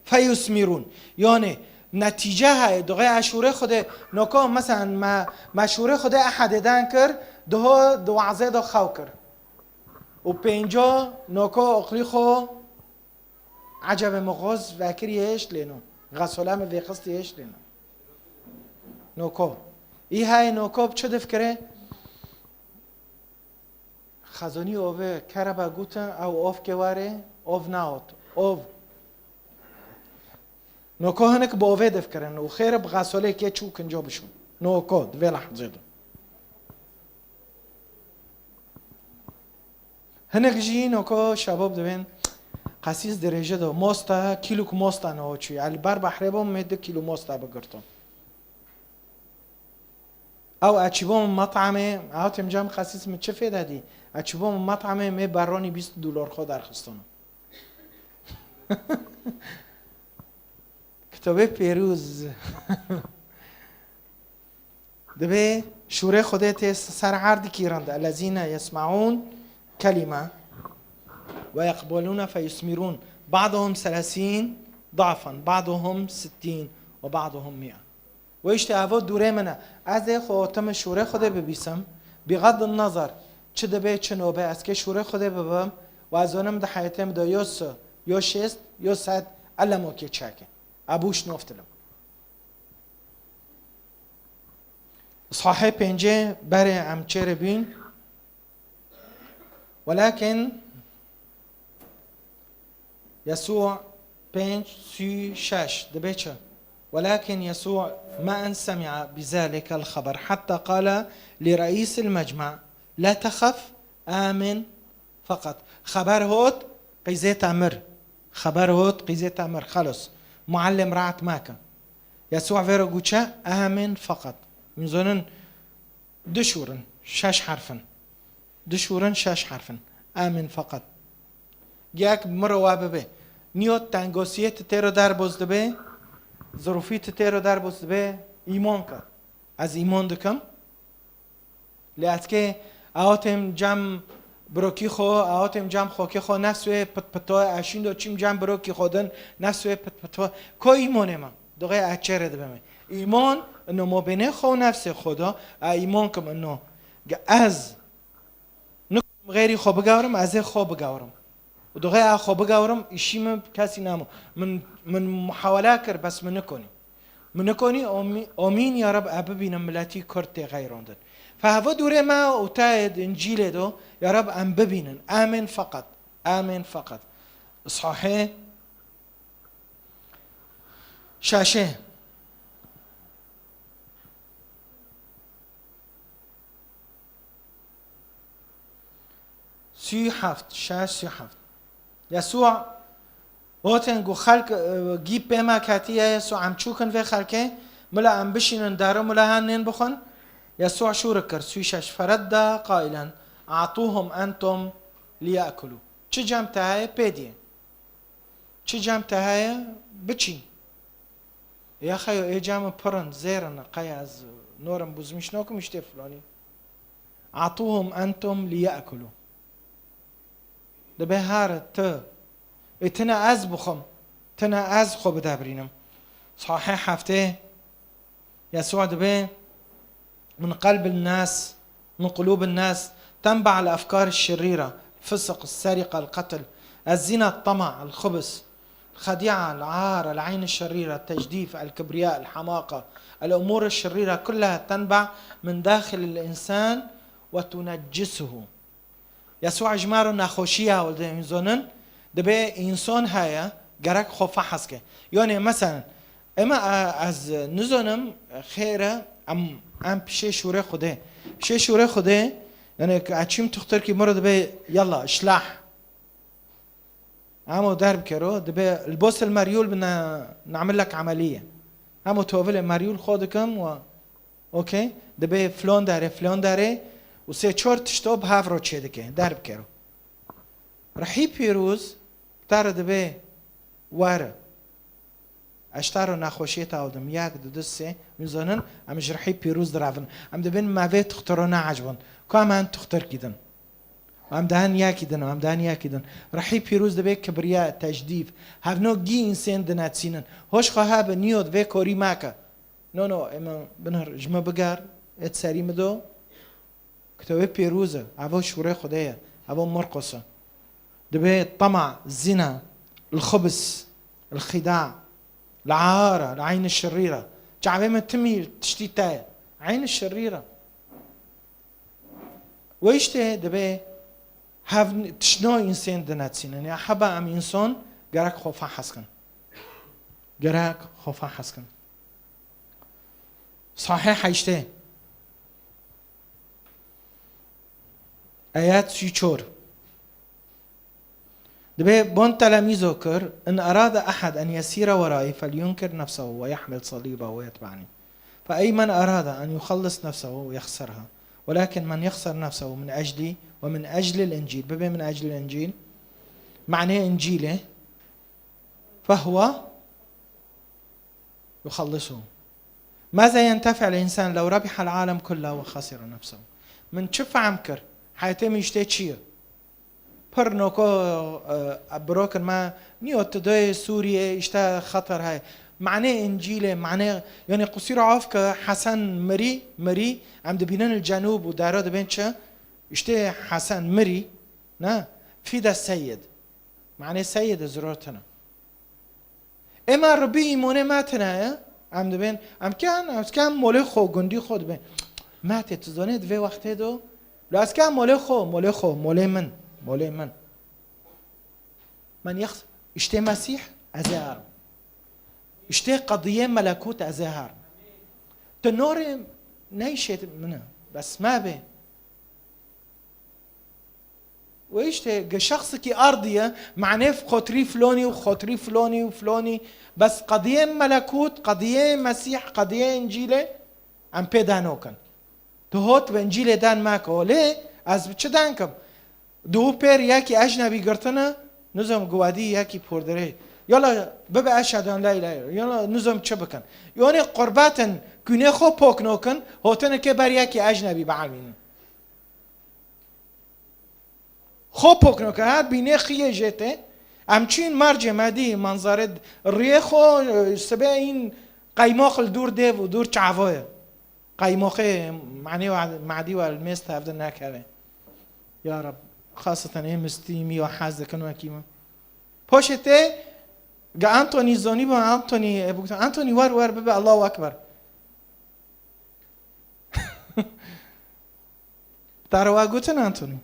feyusmîrûn. Yani netîce heye, duxê eşûrê Xwedê, noko, mesela, me, me şûrê Xwedê ehedê den kir, duho di wazê de xew kir. Û pênco, noko, oqlî xwe, ecebê min xwez vekirî hêşt lêno. Xesole min vêxistî hêşt lêno. Noko. Î heye noko bi çi difkire? Xezonî ove kerebe gotin, ew ov ke were, ov naot. Ov. Noko hinek bi ovê difkirin û xêr bi xesolê kê çû kinco bişûn. Noko, di vê lehzê de. Hinek jî noko şebab dibên qesîs dirêje do. Mosta, kîlûk mosta neho çû. Li ber behrê bûm, mê du kîlû mosta bigirto. Ew eçîbû min metamê, ew tim cem qesîs min çi fêde dî? Eçîbû min metamê, mê beronî bîst dolar xwe derxistono. Kitobê pêrûz. Dibê şûrê Xwedê tê ser erdikî rind. Ellezîne yesmeûn kelîme ve yeqbelûne fe yusmîrûn. Ba'duhum selasîn da'fen, ba'duhum sittîn ve ba'duhum mia. Wê işte evo dûrê min e. Ez ê xwe otim şûrê Xwedê bibîsim. Bîxeddin nazar, çi dibe, çi nobe, ez kê şûrê Xwedê bibim. Û ez zonim di heyetê min de yo si, yo şêst, yo sed, elem okê çeke. Ebûş noftilim. Sahê pêncê berê em çêrê bîn. Welakin Yesû pênc sî şeş dibe çi? Welakin Yesû ma en semi'a bi zalikel xeber hatta qala li reîsil mecma la texef amin feqet. Xeber hot qîzê te mir. Xeber hot qîzê te mir. Xelos. Muallim rahat make. Yesû vêro got çi? Amin feqet. Min zonin du şûr in, şeş herf in. Du şûr in, şeş herf in. Amin feqet. Giyek miro wa bibe. Niyo tengosiyê tu têro derboz dibe, zirûfî tu têro derboz dibe, îmon ke. Ez îmon dikim. Lê ez kê awatêm cem birokî xo, awatêm cem xokê xo, nefs wê pitpito, ez şîndo çîm cem birokî xo din, nefs wê pitpito. Ko îmonê min? Doxê ez çêrê dibime. Îmon, ino mobênê xo û nefsê xo do, ez îmon kim ino. Ge ez nikarim xêrî xo bigewrim, ez ê xo bigewrim. Û doxê ez xo bigewrim, îşî min kesî namo. Min, min muhawele kir, bes min nikonî. Min nikonî, omî-, omîn ya Reb ez bibînim miletî Kurd tê xeyrondin. Fe heva dûrê me û tayê di Încîlê do, ya Reb em bibînin. Amên feqet. Amên feqet. Sahê şeşê. Sî heft, şeş sî heft. Yesû hotên ku xelk, e, gî pê me ketiye, Yesû em çûkin vê xelkê, mila em bişînin dero, mila han nên bixwin. Yesû şûrik kir, sî şeş, feredda qailen, a'tûhum entum liye'kulû. Çi cem te heye pê diyê. Çi cem te heye biçî. Ya xeyo, ê cem pir in, zêr in, qey ez norim bûzmîş nokim îştê filonî. A'tûhum entum liye'kulû. Dibe here tu. Ê tine ez bixwim. Tine ez xwe bidebrînim. Sahê heftê Yesû dibe min qelbil nas, min qulûbin nas, tenba el efkar şirîra, fisq, serîqa, el qetl, ez zîna, tema, el xubs, الخديعة، العار، العين الشريرة، التجديف، الكبرياء، الحماقة، الأمور الشريرة كلها تنبع من داخل الإنسان وتنجسه. Yesûa ji me re nexweşiya wildê zonin, dibe însan heye, gerek xwe fehes ke. Yanê, meselen, ema, e, ez nizonim, xêr e, em, em pişê şûrê Xwedê. Pişê şûrê Xwedê, yanê, ez çîm tuxtirkî min re dibe, yalla, işlah. Amo derbikero, dibe, البوس المريول بدنا نعمل لك عملية. Amo tovilê meryûl xwe dikim û, okey, dibe filon derê, filon derê û sê çor tişto bi hev re çêdike, derbikero. Rihî pîroz te re dibe were. Ez ji te re nexweşiyê te awdim. Yek, du, du, sê. Min zonin, em ji rihî pîroz direvin. Em dibin me vê tuxtiro neecibin. Ku em hin tuxtirkî din. Em dihin yekî din, em dihin yekî din. Rihî pîroz dibe kibriya, tecdîf. Hevno gî însên dineçînin. Hoş xwe hebe, niyo, vê korî meke. No, no, ê min binir, ji min biger, ê serî min do. Kitobê pîroz e, evo şûrê Xwedê ye, evo Murqos e. Dibe tama, zina, el-xubs, el-xida, el-aara, el-eyn şirîra. Çavê me timî tiştî te ye. Eyn şirîra. Wê işte dibe hev tiştno însên dineçînin. Ya heba em însan gerek xwe fehes kin. Gerek xwe fehes kin. Sahê heştê. Ayet sî çor. Dibê bon telemîzo kir, "إن أراد أحد أن يسير ورائي فلينكر نفسه ويحمل صليبه ويتبعني. فأي من أراد أن يخلص نفسه يخسرها. ولكن من يخسر نفسه من أجلي ومن أجل الإنجيل." Bibê "من أجل الإنجيل". Manê Încîlê. "فهو يخلصه. ماذا ينتفع الإنسان لو ربح العالم كله وخسر نفسه؟" Min çi fehm kir? Heyetê min îştê çi ye? Pir noko, e, birokin me niyo tu doyê Sûriyê, îşte xeter heye. Manê Încîlê, manê, yani qusîra af ke Hesen mirî, mirî, em dibînin li cenûb û dara dibên çi? Îşte Hesen mirî, ne? Fîde seyid. Manê seyid ziror tine. Ema Rebî îmonê me tine ye, em dibên, em ken, em ken molê xwe, gundî xwe dibên. Me tê, tu zanê di vê wextê de, lo ez ken molê xwe, molê xwe, molê min, molê min. Men yex, îştê Mesîh, ez ê herim. Îştê qediyê melekût, ez ê herim. Tu norê neyşê min e, bes me bê. Û îşte ge şexsikî ardî ye, manê xotirî filonî û xotirî filonî û filonî, bes qediyê melekût, qediyê Mesîh, qediyê Încîlê, em pê danokin. Tu hot bi Încîlê dan me ke, lê ez bi çi dan kim? Duhû pêr yekî ecnebî girtine, nizam guwadî yekî pordirê. Yala bibe eşhedû en la îlahe illallah. Yala nizam çi bikin? Yonê qurbetin kûnê xwe pok nokin, hotine ke ber yekî ecnebî bielmînin. Xwe pok noke, her bînê xiyê jê tê. Em çîn mercê me dî, manzarê d-, riyê xwe, e, sibê în qeymoq li dûr dêv û dûr çavo ye. Qeymoqê manê we, madî we li mêz tevde nekeve. Ya Reb, xaseten ê mistî mi ya hez dikin wekî me. Poşê tê, ge Anthony zonî bû, Anthony, e, bû, Anthony wer wer bibe, Allahu Ekber. Te re wa gotin Anthony.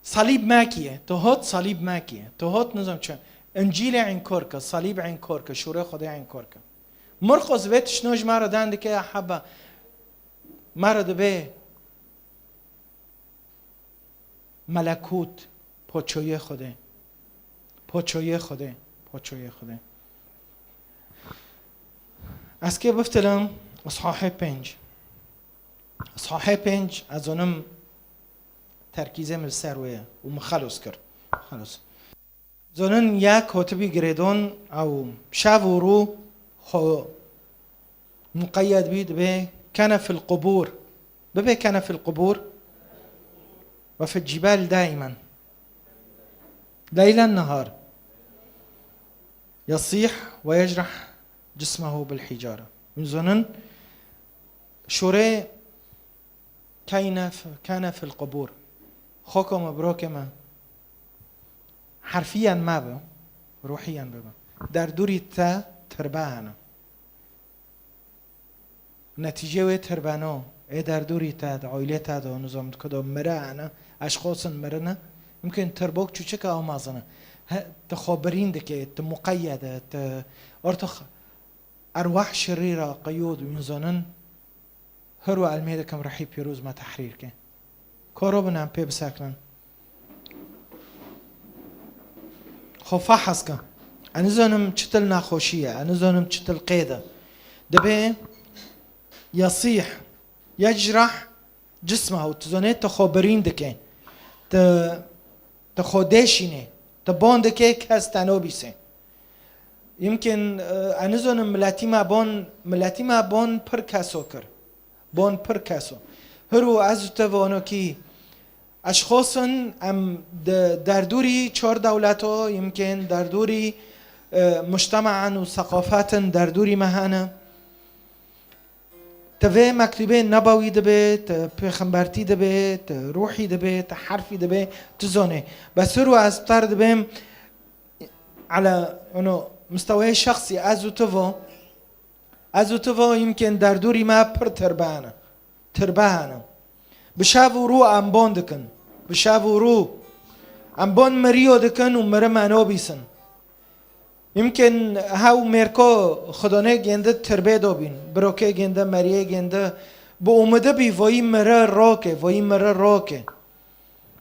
Salîb mekiye, tu hot salîb mekiye, tu hot nizam çi. Încîlê inkor ke, salîb inkor ke, şûrê Xwedê inkor ke. Mirqos vê tiştno ji me re dan dike ya heba. Me re dibe melekût, poçoyê Xwedê. Poçoyê Xwedê, poçoyê Xwedê. Ez kê biftilim, Ishahê pênc. Ishahê pênc, ez zonim terkîzê min li ser wê ye û min xelos kir. Xelos. Zonin yek hotibî girêdon ew şev û rû xwe muqeyyed bî, dibê kene fil qubur. Bibê kene fil qubur. Ve fil cibal daimen. Leylen nehar. Yasih ve yecrah cismehu bil hicara. Min zonin şûrê Keyne f-, kene fil qubur. Xoko me, birokê me. Herfiyen me be, ruhiyen bibe. Derdûrî te tirbe hene. Netîcê wê tirbeno, ê derdûrî te, di oylê te de, nizam di kudo mire hene, eşxosin mirine. Mümkün tirbok çuçika ew mazine. He, ti xo birîn dike, ti muqeyyede, ti ortix erwah şirîra qeyûd wîn zonin. Her we elmê dikim rihî pîroz me tehrîr ke. Koro bin em pê biseknin. Xwe fehs ke. Ez nizanim çitil nexweşî ye, ez nizanim çitil qêd e. Dibê yasîh, yecrah cismehu, tu zanê tu xwe birîn dike. Tu Tu xwe dêşînê, tu bon dikê kes te nobîsê. Yimkin, e, ez nizanim miletî me bon, miletî me bon pir keso kir. Bon pir keso. Hir û ez û te vonokî eşxosin em di derdûrî çar dewleto, yimkin derdûrî, e, mujtemaan û seqafetin derdûrî me hene. Tu vê mektûbê nebawî dibê, tu pêxembertî dibê, tu ruhî dibê, tu herfî dibê, tu zonê. Bes hir û ez ter dibêm, ala, ono, misteweyê şexsî, ez û tu vo, ez û tu vo yimkên derdûrî me pir tirbane. Tirbane. Bi şev û rû em bon dikin. Bi şev û rû. Em bon miriyo dikin û miri me nobîsin. Yimkin hew mêrko xidonê gêndi tirbê dobîn, birokê gêndi, meriyê gêndi, bi umidi bî voyî miri roke, voyî miri roke.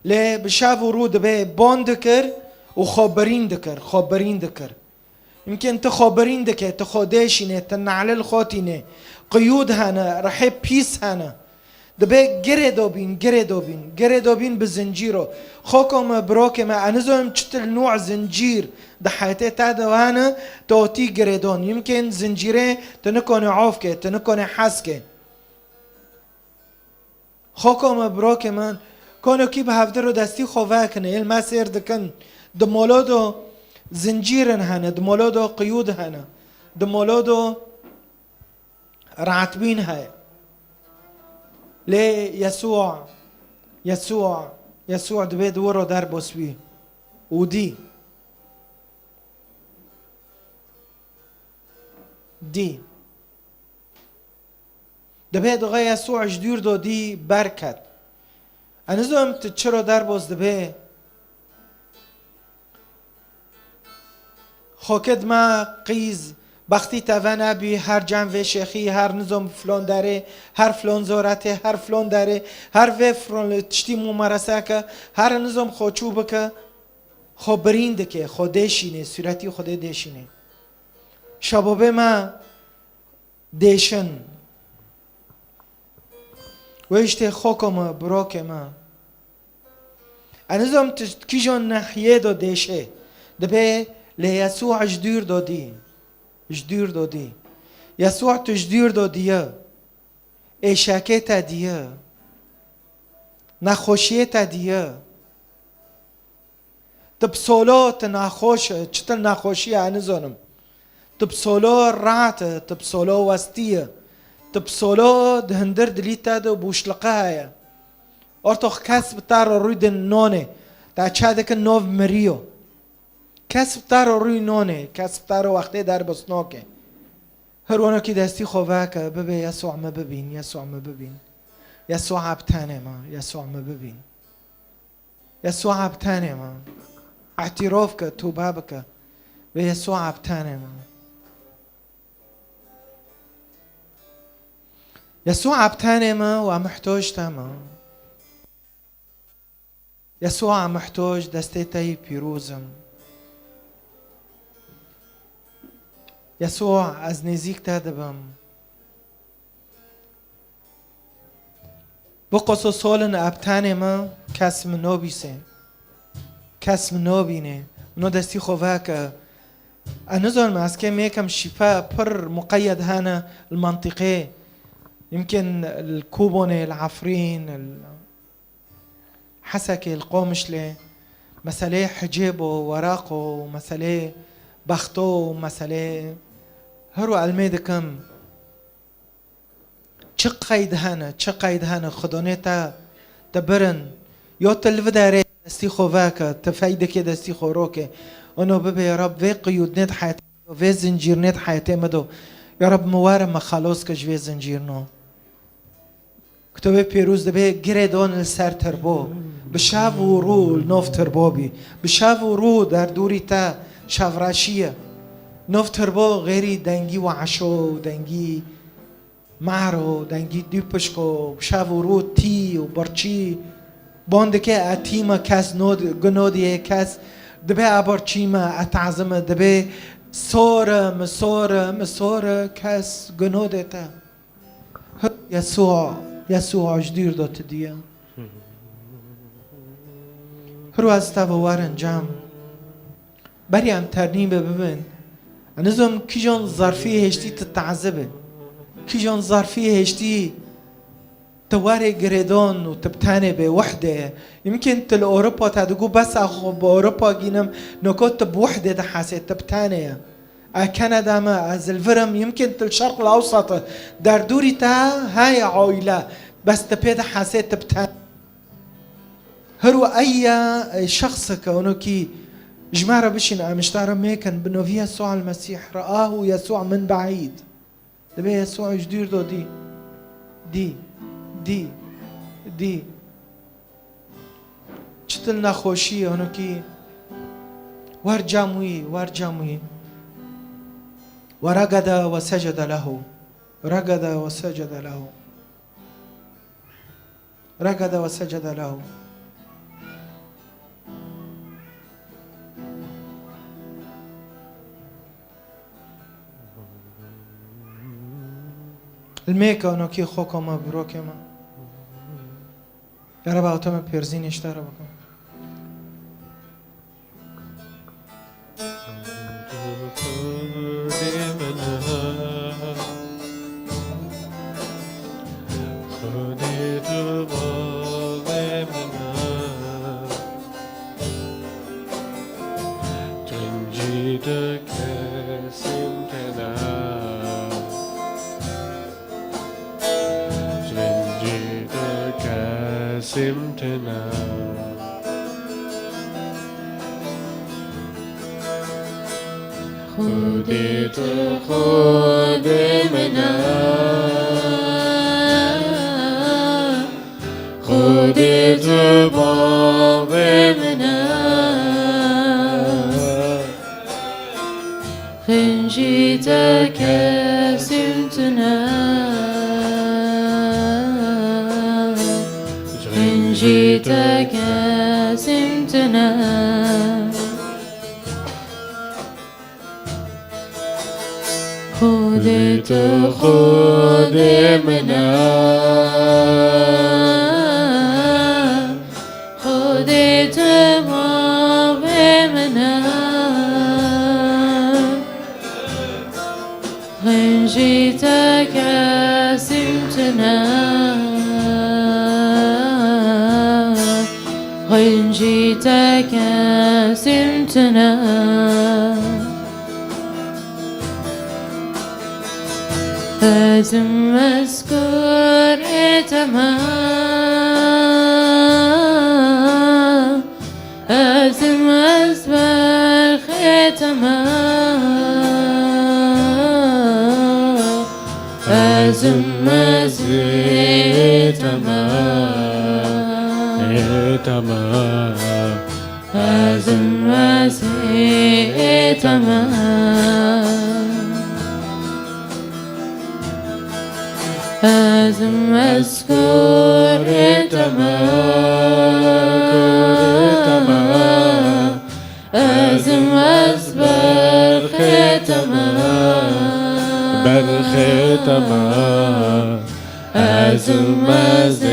Lê bi şev û rû dibê ban dikir û xwe birîn dikir, xwe birîn dikir. Yimkên tu xwe birîn dike, tu xwe dêşîne, tu ne'lil xwe tîne. Qiyûd hene, rihê pîs hene. Dibê girê dobîn, girê dobîn, girê dobîn bi zincîro. Xoko me, birokê me, ez nizanim çitil nû zincîr di heyetê te de hene, tu otî girêdon. Yimkên zincîrê tu nikone of ke, tu nikone hez ke. Xoko me, birokê min, konokî bi hevdiro destî xwe vekin, êl me sêr dikin. Di molodo zincîrin hene, di molodo qiyûd hene, di molodo rahatbîn heye. Lê Yesûa, Yesûa, Yesûa dibê di wiro derbas bî û dî. Dî. Dibê dixe Yesû ji dûr do dî berket. Ez nizanim tu çiro derbas dibê. Xokit me qîz, bextî te venebî, her cem vê şêxî, her nizam bi filon derê, her filon zoretê, her filon derê, her vê filon tiştî mumerese ke, her nizam xwe çû bike, xwe birîn dike, xwe dêşînê, sûretî Xwedê dêşînê. Şababê me dêşin. Wê îştê xoko me, birokê me. Ez nizanim tu kîjan nehiyê do dêşê. Dibê lê Yesûa ji dûr do dî. Ji dûr do dî. Yesûa tu ji dûr do diye. Êşekê te diye. Nexweşiyê te diye. Tu bi solo, tu naxweş e, çitil naxweşî ye, ez nizanim. Tu bi solo rahat e, tu bi solo westî ye. Tu bi solo di hundir dilî te de bûşliqe heye. Ortox kes bi te re rûdin nonê. Te çe dikin nov miriyo. Kes bi te re rûy nonê, kes bi te re wextê derbas nake. Her wanokî destî xwe veke, bibê Yesûa me bibîn, Yesûa me bibîn. Yesûa bi tenê me, Yesûa me bibîn. Yesûa bi tenê me. Îtîrof ke, tûbe bike. Vê Yesûa bi tenê me. Yesûa bi tenê me û em muhtoc te me. Yesûa, em muhtoc destê te yî pîroz im. Yesûa, ez nêzîk te dibim. Biqoso solin eb tenê me, kes min nobîse. Kes min nobîne. Min o destî xwe veke. Ez nizanim, ez kêm yêkem şîfe pir muqeyyed hene li mentiqê. Yimkin li Kobonê, li Efrîn, li Hesekê, li Qomişlê, meseleyê hicêbo, weraqo, meseleyê bexto, meseleyê her û elmê dikim. Çi qeyd hene, çi qeyd hene, xidonê te, te birin. Yo tu li vê derê destî xwe veke, tu feydekê destî xwe roke. Ono bibe, ya Rab, vê qiyûdnê di heyetê me do, vê zincîrnê di heyetê me do. Ya Rab, min were, min xelos ke ji vê zincîrno. Kitobê Pîroz dibê girêdon li ser tirbo. Bi şev û rû li nov tirbo bî. Bi şev û rû derdorî te şevreşî ye. Nov tirbo xêrî dengî weşo û dengî maro, dengî dûpişko, bi şev û rû tî û birçî. Bon dike etî me kes nod-, gunodiyê kes. Dibê e birçî me, e tazim e, dibê sor e, mi sor e, mi sor e, kes gunodê te. Hir Yesûa, Yesûa ji dûr de tu diye. Hir wez te bi werin cem. Berî em ternîbe bibin. Ez nizanim kîjan zarfî hêştî tu tazib e. Kîjan zarfî hêştî tu werê girêdon û tu bi tenê bê wehde. Yimkin tu li Ewropa te digo bes ez xwe bi Ewropa gînim, noko tu bi wehde dihesê, tu bi tenê ye. Ez Kanada me, ez li vir im, yimkin tu li Şerq el Ewsat e. Derdorî te heye aîle, bes tu pê dihesê tu bi te. Her û eya, e, şexseke onokî ji me re bişîn, em ji te re mêkin, bi novî Yesûa el Mesîh, ra'ahu Yesûa min be'îd. Dibê Yesûa ji dûr do dî. Dî. Dî. Dî. Çitil nexweşî ye, hinekî wer cem wî, wer cem wî. Ve regede ve secede lehu. Regede ve secede lehu. Regede ve secede lehu. Li mêka nokê xwe ka me birokê me. Ya Reba, te me pêrzînê ji te re bikin. Xwedê tu bavê min e. Qencî te kesên tune. Qencî te kesên tune. Xwedê tu Xwedê min e. Xwedê tu bavê min e. Qencî te kesên tune. Qencî te kesên tune. Xwedê tu Xwedê min e. Xwedê tu bavê min e. Qencî te kesên tune. Qencî te kesên tune. Ez im, ez kurê te me. Ez im, ez berxê te me. Ez im, ez ê te me. Ê te me. Ez im, ez ê te me. Ez im, ez kurê te me. Kurê te me. Ez im, ez berxê te me. Berxê te me. Ez im, ez ê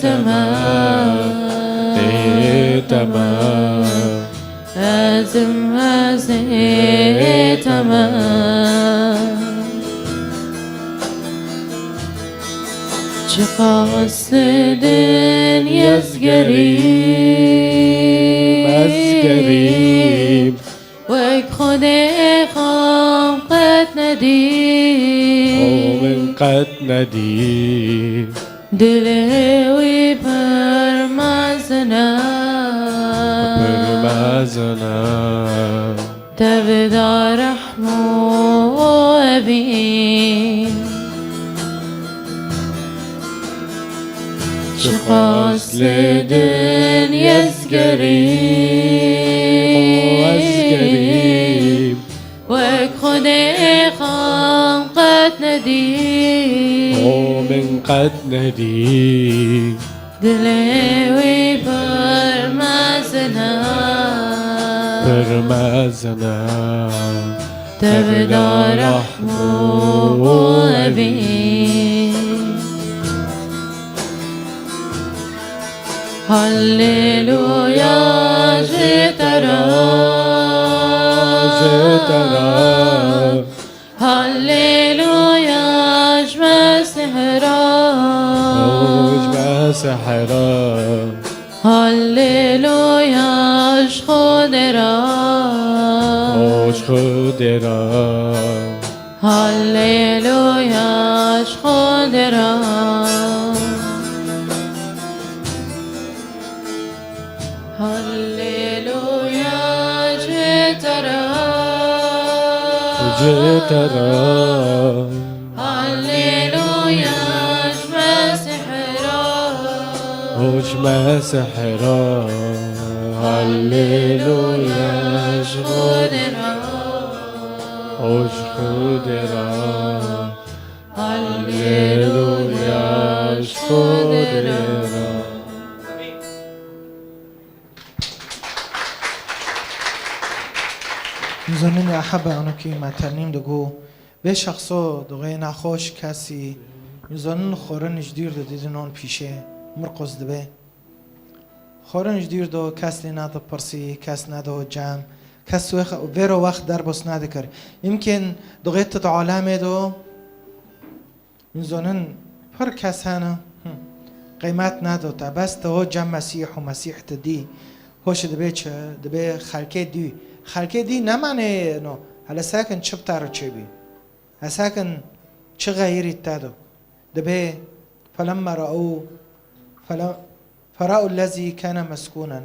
te me, ê te me. Ez im, ez ê te me. Çiqas li dinyê ez gerîm, ez gerîm. Wek Xwedê xwe qet nedî. Û min qet nedî. Dilê wî pir mezin e. Pir mezin e. Tevda rehm û evîn. Çiqas li dinyê ez gerîm, ez gerîm. Wek Xwedê xwe qet nedî. Û min qet nedî. Dilê wî pir mezin e. Pir mezin e. Tevda rehm û evîn. Halleluya ji te re. Ji te re. Halleluya ji Mesîh re. Û ji Mesîh re. Halleluya ji Xwedê re. Û ji Xwedê re. Halleluya ji Xwedê re. Halleluya ji te re. Ji te re. Halleluya ji Mesîh re. Û ji Mesîh re. Halleluya ji Xwedê re. Û ji Xwedê re. Halleluya ji Xwedê re. Zanînê Ehebe anokî me ternîm digo, Vê şexso duxê nexweş kesî, min zonin xorin ji dûr de didin on pîşê, mirqos dibe. Xorin ji dûr de kes lê nadipirsî, kes nado cem, kes wê xe-, vêro wext derbas nadikir. Yimkên duxê tu di alemê de, min zonin pir kes hene, hı, qeymet nado te. Bes tu ho cem Mesîh û Mesîh tu dî. Hoş dibe çi? Dibe xelkê dî. Xelkê dî ne manê no. Hele sekin çi bi te re çêbî. Hesekin çi xeyrî te do. Dibe, "Felemma ra'û, fele-, fera'u lezî kâne meskûnen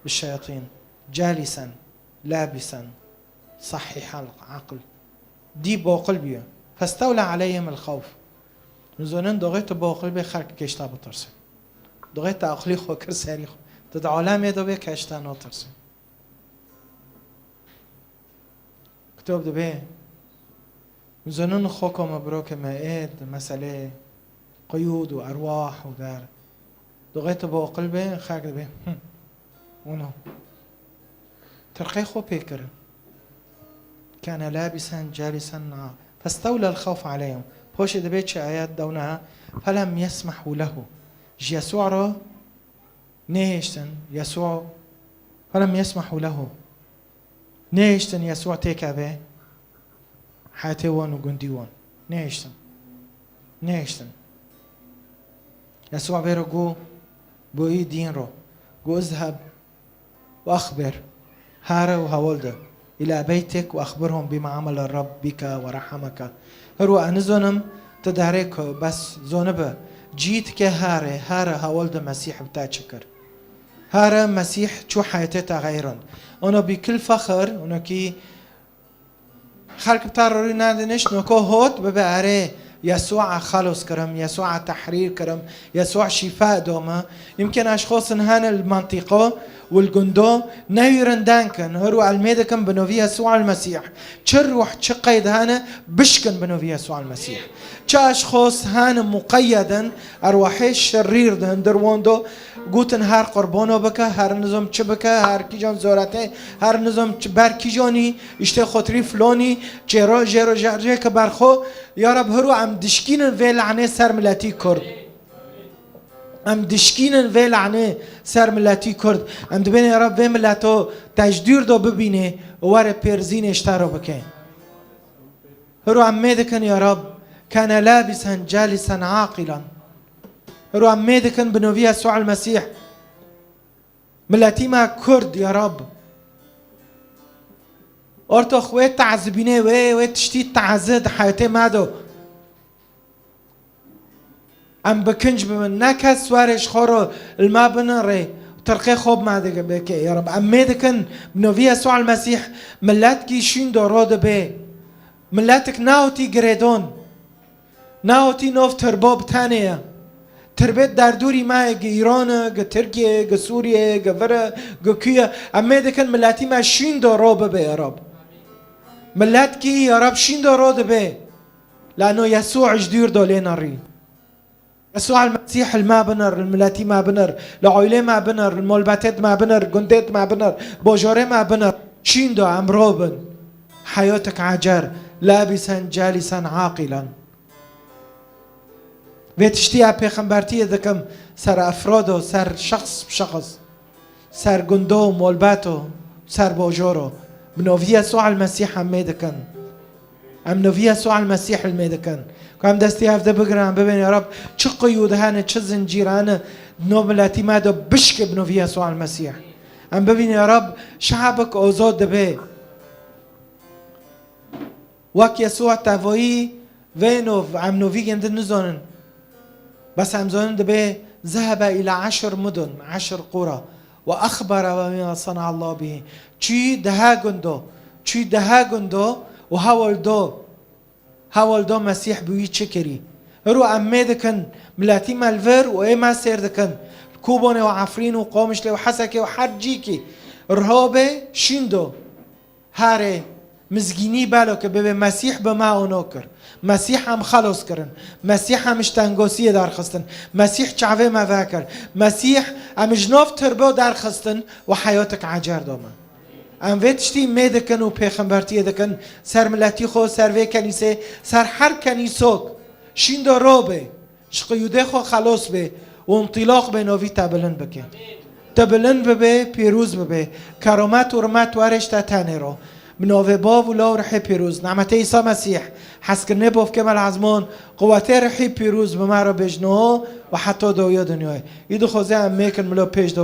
bi şeyatîn, calîsen, labîsen, sahîhel aql." Dî boqil bîyo. "Festewle aleyhim el xewf." Min zonin doxê tu boqil bê xelk keşta bitirsin. Doxê tu aqlî xwe kir serî xwe. Tu di alemê de bê keşta notirsin. Kitap dibe, min zonin xwe kome birokê me ê di meselê qiyûd û erwah û der. Doxê tu boqil bê, xelk dibe, "Hı, ono." Tirqê xwe pê kirin. Kâne labîsen, calîsen, na. Festewle el xewf aleyhim. Poşê dibe çi ayet dewna, "Felem yesmehu lehu." Ji Yesû re nehêştin, Yesû, "Felem yesmehu lehu." Nehêştin Yesû têkeve heyetê wan û gundî wan. Nehêştin. Nehêştin. Yesû vê re got, bo î dîn ro. Got, "Izheb ve axbir." Here û hewil de. "Îla beytek ve axbirhum bima amele Rabb bike ve rehemeke." Hiro ez nizonim, tu derê ku bes zonibe. Cî dike here, here hewil de Mesîh bi te çi kir. Here Mesîh çû heyetê te xeyirand. Ono bikil fexir, ono kî xelk bi te re rû nadinişt, noko hot bibe erê, Yesûa xelos kirim, Yesûa tehrîr kirim, Yesûa şîfa dome. Yimkên eşxosin hene li mantîqo û li gundo newîrin denkin. Hiro elmê dikim bi novî Yesûa el Mesîh. Çi rûh, çi qeyd hene, bişkin bi novî Yesûa el Mesîh. Çi eşxos hene muqeyyedin, erwahê şerîr di hundir wan do, gotin her qurbono bike, her nizam çi bike, her kîjan zoretê, her nizam çi ber kîjanî, îştê xotirî filonî, çêro, jêro, jê, jê ke berxo, ya Rab, hiro em dişkînin vê lanê ser miletî Kurd. Em dişkînin vê lanê ser miletî Kurd. Em dibên ya Rab vê mileto te ji dûr do bibînê û were pêrzînê ji te re bike. Hiro em mê dikin ya Rab, kene labisen calisen aqilan. Hiro em mê dikin bi noviya Yesûa el Mesîh. Miletî me Kurd ya Rab. Ortox wê tazibînê wê, wê tiştî tazi di heyetê me do. Em bi kinc bibin, ne kes were ji xwe re li me binirê, tirqê xwe bi me dike, bike, ya Rab. Em mê dikin, bi noviya Yesûa el Mesîh, miletkî şîn do ro dibe. Miletik newtî girêdon. Newtî nov tirbo bi tenê ye. Tirbêt derdûrî me ye, gi Îran e, gi Tirkiye ye, gi Sûriye ye, gi vir e, gi ku ye. Em mê dikin miletî me şîn do ro bibe, ya Rab. Miletkî, ya Rab, şîn do ro dibe. Lano Yesû ji dûr do lê nerî. Yesûa el Mesîh li me binir, li miletî me binir, li oylê me binir, li molbetêt me binir, gundêt me binir, bojorê me binir. Şîn do em ro bin. Heyotek acer, labisen calisen aqilan. Vê tiştiya pêxembertiyê dikim ser efrodo, ser şexs bi şexs. Ser gundo, molbeto, ser bojoro. Bi noviya Yesûa el Mesîh em mê dikin. Em noviya Yesûa el Mesîh li mê dikin. Ku em destê hev de bigirin, em bibên ya Rab, çi qiyûd hene, çi zincîr hene, di nov miletî me de bişke bi noviya Yesûa el Mesîh. Em bibînin ya Rab, şehabek ozod dibe. Wek Yesûa tevoyî vê nov, em novî gindi nizonin. Bes em zonin dibe zehebe îla eşr mudun, eşr qura. Ve exbere ve bima sana Allah bihi. Çûyî deha gundo, çûyî deha gundo û hewil do, hewil do Mesîh bi wî çi kirî. Hiro em mê dikin, miletî me li vir û ê me sêr dikin. Li Kobonê û Efrîn û Qomişlê û Hesekê û her cîkî riho be şîn do. Harê mizgînî belo ke bibê Mesîh bi me ono kir. Mesîh em xelos kirin. Mesîh em ji tengosiyê derxistin. Mesîh çavê me vekir. Mesîh em ji nav tirbo derxistin û heyotek ecer do me. Em vê tiştî mê dikin û pêxembertiyê dikin ser miletî xwe, ser vê kenîsê, ser her kenîsok. Şîn do ro bê. Ji qiyûdê xwe xelos bê û întilaq bê novî te bilind bike. Te bilind bibe, pîroz bibe. Keromet û rimet were ji te tenê ro. Bi navê Bav û Law û Rihê Pîroz. Nemetê Îsa Mesîh, hezkirinê bavkê me li ezman, quwetê Rihî Pîroz bi me re bê ji niha û heta dawiya dinyayê. Î dixwaze em mêkin milo pêş de